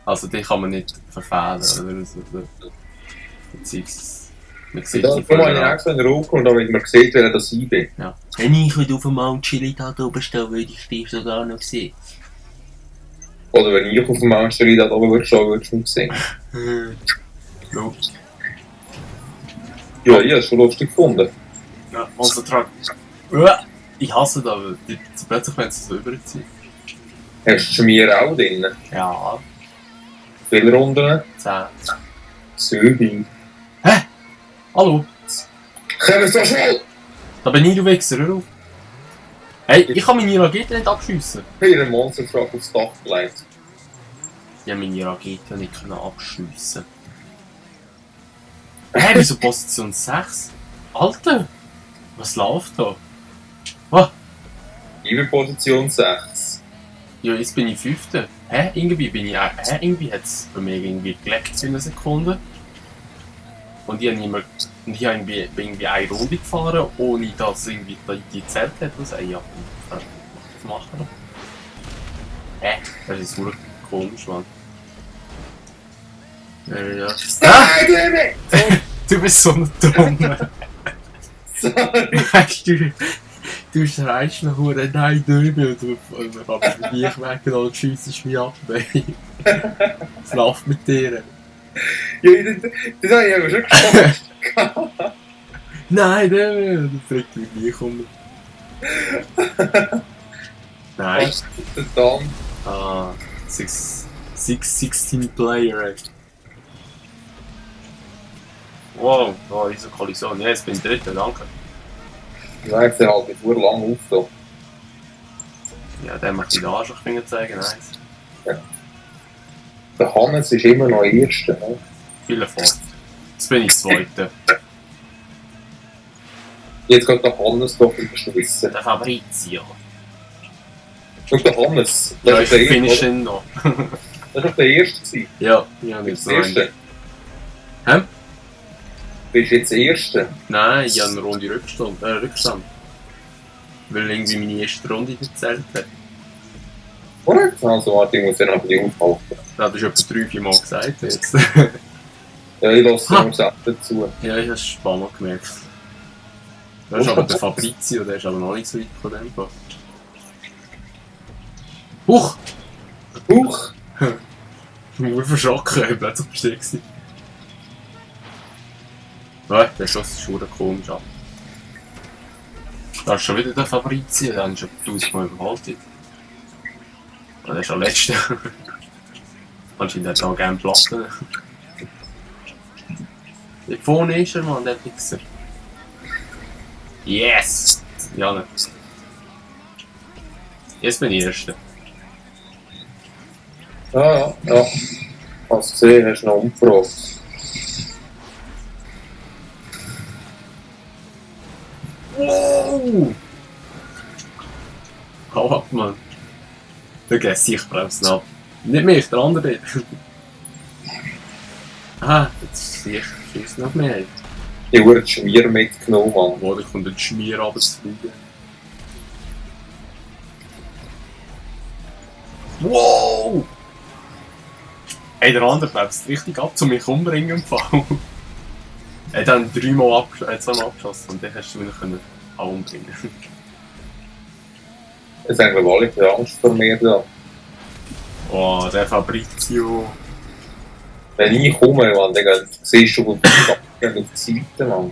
Also die kann man nicht verfehlen, oder? Beziehungsweise, man sieht Da sie habe ich vorher. extra in der Ruhe und damit man sieht, wer das ich bin. Ja. Wenn ich auf dem Mount Chili da oben stehe, würde ich dich sogar noch sehen. Oder wenn ich auf dem Mauerstelle da oben würde stehen, würdest du mich sehen. No. Ja, ich habe es schon lustig gefunden. Ja, Monster Truck. Ich hasse das, weil plötzlich wenn sie so überziehen. Hast du Schmier auch drin? Ja, Viele Runden? 10. Söbi. Hallo, Kommen so schnell! da bin ich, du Wichser, hör auf. Hey, ich kann meine Rakete nicht abschiessen. Hier ein Monstertruck aufs Dach gelegt. Ich habe meine Rakete nicht abschiessen. Hä, wieso Position 6? Alter, was läuft da? Oh, Ich bin Position 6. ja, jetzt bin ich 5. Hä, irgendwie bin ich auch. Hä, irgendwie hat es bei mir irgendwie geleckt für eine Sekunde. Und ich bin irgendwie eine Runde gefahren, ohne dass irgendwie die Zelt hat, was ja, was machen wir? Hä? Das ist wirklich komisch, Mann. Ja. Nein, Du bist so ein Dumme. Sorry! Weißt du schreist noch hure nein, Döme und dann kommst du mich weg und schiessest mich ab, baby. Was läuft mit dir? Ja, das habe ich aber schon geschafft. Nein, Döme! Du fragst mich nie um. Nein. Was ist das dann? Ah, 16 Player, ey. Wow, da ist eine Kollision. Ja, jetzt bin ich dritter, danke. Nein, jetzt halt nicht sehr lang auf da. Ja, der macht die Arschlochfinger zeigen, nice. Der Hannes ist immer noch Erster. Ne? Viel Erfolg. Jetzt bin ich Zweiter. Jetzt geht der Hannes doch überschmissen. Der Fabrizio. Schau, der Hannes. Ja, Das ich ist der finish Erste. ihn noch. Das war der Erste gewesen. Ja, Du nicht bist so der Erste. Hä? Du bist jetzt der Erste. Nein, ich habe eine Runde Rückstand. Weil irgendwie meine erste Runde nicht gezählt hat. Oder? Also warte, ich muss dann aber die aufhalten. Ja, das ist etwa 3-4 Mal gesagt jetzt. Ja, ich lasse Ha. nur selbst dazu. Ja, ich habe es ein paar Mal gemerkt. Das ist aber der Fabrizio, der ist aber noch nicht so weit von dem Fall. Huch! Huch! Ich bin nur verschrocken, plötzlich bist du da gewesen. Ja, der Schuss ist schon komisch ab. Da ist schon wieder der Fabrizio, der hat schon 1000 Mal überholt. Ja, der ist der Letzte. Anscheinend hat er auch gerne Platten. Hier vorne ist er, Mann, der Wichser. Yes! Ja, ne. Jetzt bin ich Erster. Ja. Hast du gesehen, hast du noch umgefragt. Wow! Hau ab, Mann. Da geht sich bremsen ab. Nicht mehr, ist der andere dort. Ah, jetzt sehe ich, schießt noch mehr. Ich wurde den Schmier mitgenommen, Mann. Wo, da kommt ein Schmier runterzufliegen. Wow! Ey, der andere bremst richtig ab, zu mich umbringen im Fall. Er hat dann zweimal abgeschossen und dann hast du ihn können auch umbringen. Es haben wir alle für Angst vor mir da. Oh, der Fabrizio. Wenn ich komme, Mann, dann siehst du auf die Seite, Mann.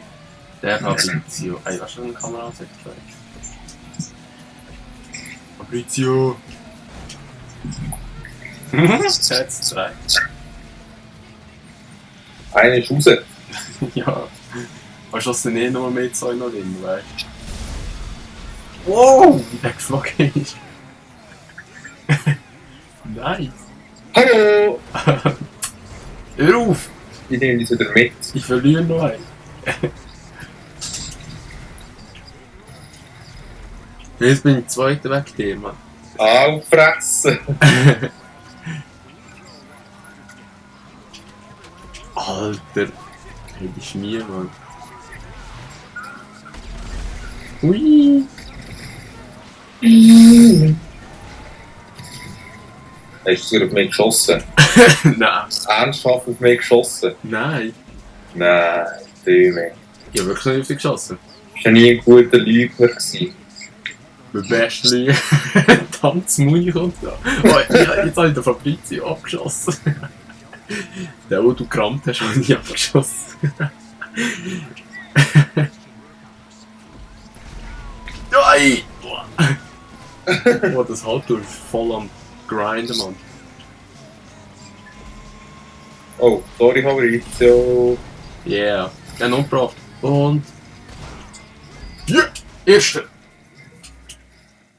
Der Fabrizio. Ey, was ist denn eine Kamera anzeigt? Fabrizio! Jetzt 3. Einer ist raus. Ja. Weißt du, dass du nicht nur mit so noch drin, weißt du? Wow! Wie der geflogen ist. Nice! Hallo! Hör auf! Ich nehme dich wieder mit. Ich verliere noch einen. Jetzt bin ich Zweiter weg dir, Mann. Aufressen! Alter! Hey, die Schmier, Mann. Hui! Hast du auf mich geschossen? Nein. Ernsthaft auf mich geschossen? Nein. Nein, Döme. Ich habe wirklich nicht auf dich geschossen. Ich war nie ein guter Lügner gewesen. Mein bester Lüge. Tanz Muni kommt da. Oh, jetzt habe ich den Fabrizio abgeschossen. Der, wo du gerammt hast, habe ich nicht abgeschossen. Nein! Oh, das Auto ist voll am Grinden, Mann. Oh, sorry Fabrizio. Yeah. Den umgebracht. Und... Ja! Erster!